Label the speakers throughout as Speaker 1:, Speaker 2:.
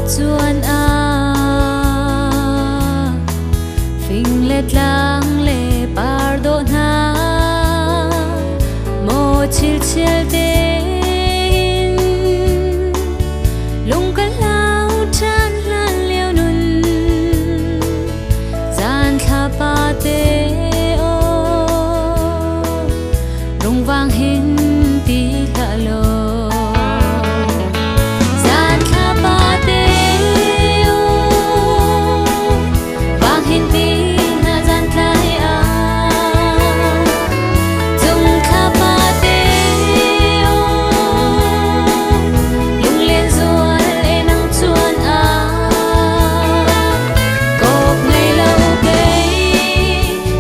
Speaker 1: Cuan ah fing le tlang le par dawh hna maw chilchial tein lung ka hlau ṭhan hlan lio nun zan thlapa te aw lungvang hin ti hlah law zan thlapa te aw vang hin ti na zan tlai ah cung thlapa te aw lunglen zual e nang chuan ah kop ngei lo kei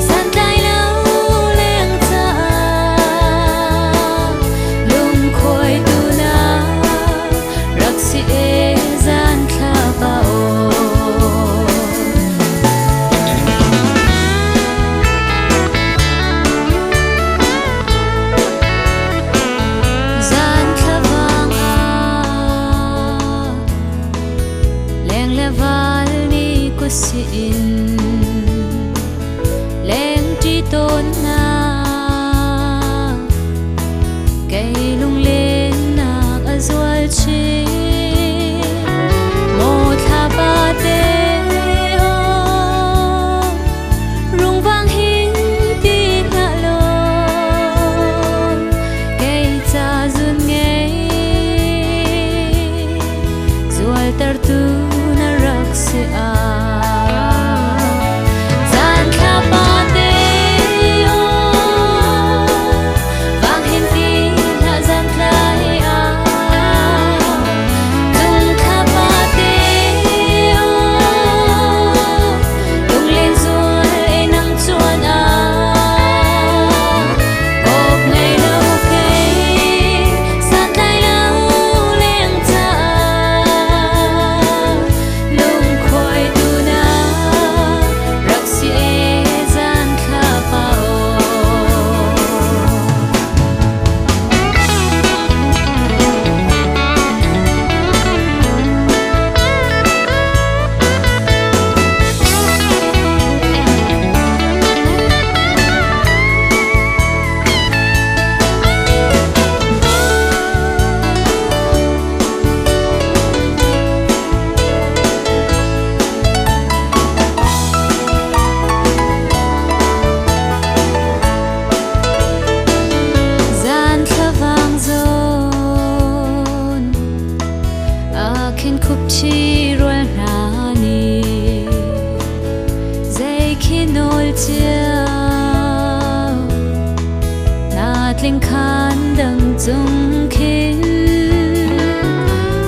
Speaker 1: santlai lo leng caah lungkhuai tu na rak si e zan thlapa aw. Zan thlavang ah leng le val ni kusi in leng ṭi tawn na kei lunglennak a zual chin maw thlapa te aw rungvang hin ti hlah law kei ca zun ngei zualtertu na rak si ah zan thlapa te aw vang hin ti hlah zan tlai ah cung thlapa te aw lunglen zual e nang chuan ah kop ngei lo kei santlai lo leng caah lungkhuai tu na rak si e zan thlapa aw. Zan thlavang zawn a khin khup chi rual hna nih zei khi nawl cio na tling khan dang cung khin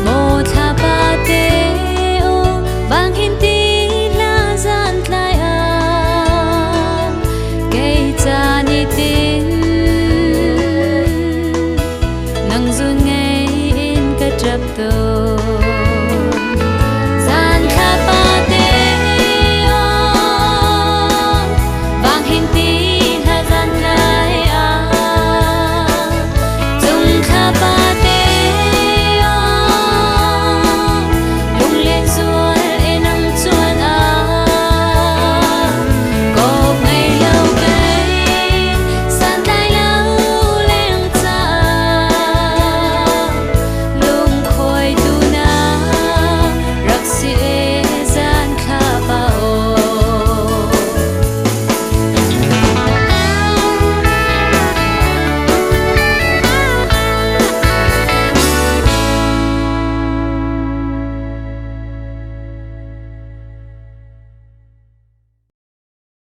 Speaker 1: maw thlapa te aw vang hin ti hla zan tlai ah kei ca ni tin nang zun ngei in ka ṭap tawn.